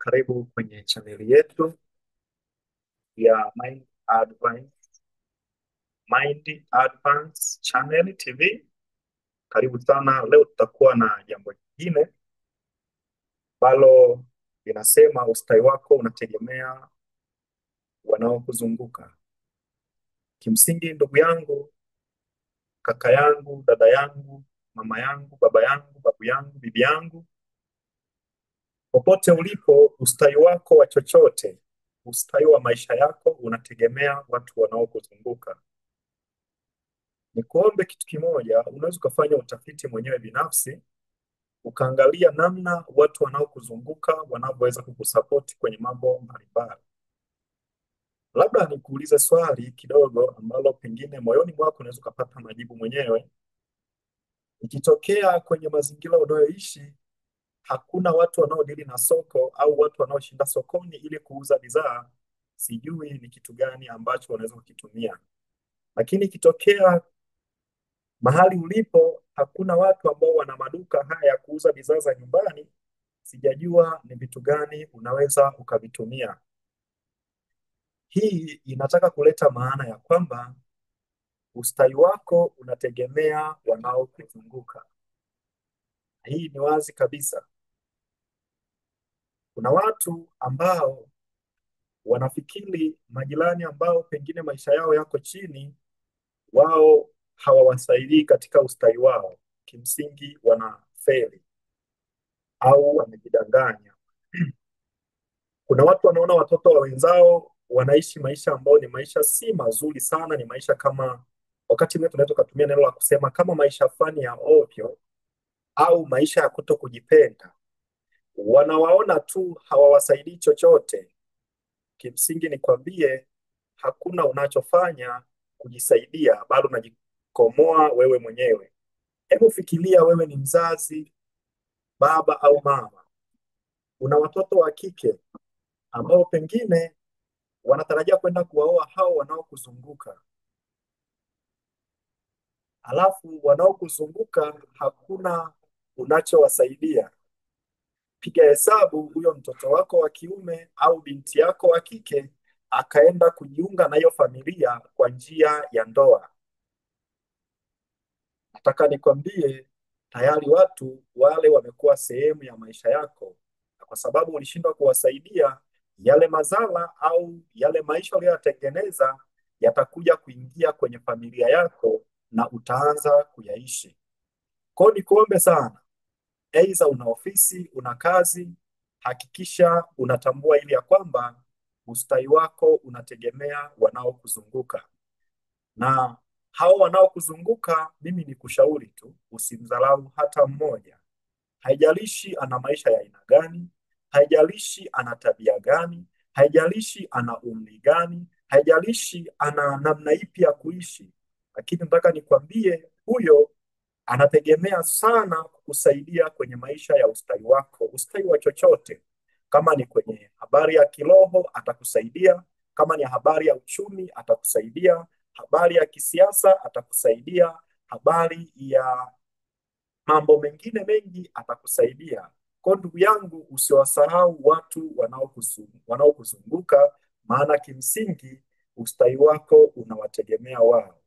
Karibu kwenye chaneli yetu ya Mind Advance Channel TV. Karibu sana. Leo tutakuwa na jambo jingine ambalo linasema ustawi wako unategemea wanaokuzunguka. Kimsingi, ndugu yangu, kaka yangu, dada yangu, mama yangu, baba yangu, babu yangu, bibi yangu, popote ulipo, ustawi wako wa chochote, ustawi wa maisha yako unategemea watu wanaokuzunguka. Nikuombe kitu kimoja, unaweza ukafanya utafiti mwenyewe binafsi, ukaangalia namna watu wanaokuzunguka wanavyoweza kukusapoti kwenye mambo mbalimbali. Labda nikuulize swali kidogo ambalo pengine moyoni mwako unaweza ukapata majibu mwenyewe. Ikitokea kwenye mazingira unayoishi hakuna watu wanaodili na soko au watu wanaoshinda sokoni ili kuuza bidhaa, sijui ni kitu gani ambacho unaweza kukitumia. Lakini ikitokea mahali ulipo hakuna watu ambao wana maduka haya ya kuuza bidhaa za nyumbani, sijajua ni vitu gani unaweza ukavitumia. Hii inataka kuleta maana ya kwamba ustawi wako unategemea wanaokuzunguka. Hii ni wazi kabisa. Kuna watu ambao wanafikiri majirani ambao pengine maisha yao yako chini, wao hawawasaidii katika ustawi wao. Kimsingi wanafeli au wamejidanganya. Kuna watu wanaona watoto wa wenzao wanaishi maisha ambayo ni maisha si mazuri sana, ni maisha kama, wakati mwingine tunaweza kutumia neno la kusema kama maisha fulani ya ovyo au maisha ya kuto kujipenda. Wanawaona tu hawawasaidii chochote. Kimsingi nikwambie, hakuna unachofanya kujisaidia, bado unajikomoa wewe mwenyewe. Hebu fikiria wewe ni mzazi, baba au mama, una watoto wa kike ambao pengine wanatarajia kwenda kuwaoa hao wanaokuzunguka, alafu wanaokuzunguka hakuna unachowasaidia. Piga hesabu, huyo mtoto wako wa kiume au binti yako wa kike akaenda kujiunga na hiyo familia kwa njia ya ndoa. Nataka nikwambie, tayari watu wale wamekuwa sehemu ya maisha yako, na kwa sababu ulishindwa kuwasaidia, yale madhara au yale maisha uliyoyatengeneza yatakuja kuingia kwenye familia yako na utaanza kuyaishi. Kwa hiyo nikuombe sana, aidha una ofisi, una kazi, hakikisha unatambua ili ya kwamba ustawi wako unategemea wanaokuzunguka. Na hao wanaokuzunguka, mimi ni kushauri tu, usimdharau hata mmoja. Haijalishi ana maisha ya aina gani, haijalishi ana tabia gani, haijalishi ana umri gani, haijalishi ana namna ipi ya kuishi, lakini nataka nikwambie, huyo anategemea sana kukusaidia kwenye maisha ya ustawi wako, ustawi wa chochote. Kama ni kwenye habari ya kiroho atakusaidia, kama ni habari ya uchumi atakusaidia, habari ya kisiasa atakusaidia, habari ya mambo mengine mengi atakusaidia. Kwa ndugu yangu, usiwasahau watu wanaokuzunguka, maana kimsingi ustawi wako unawategemea wao.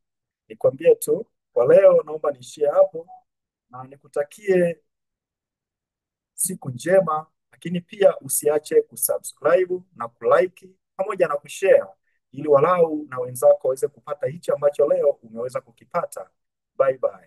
Nikwambie tu kwa leo, naomba niishie hapo na nikutakie siku njema, lakini pia usiache kusubscribe na kulike pamoja na kushare ili walau na wenzako waweze kupata hicho ambacho leo umeweza kukipata. Bye bye.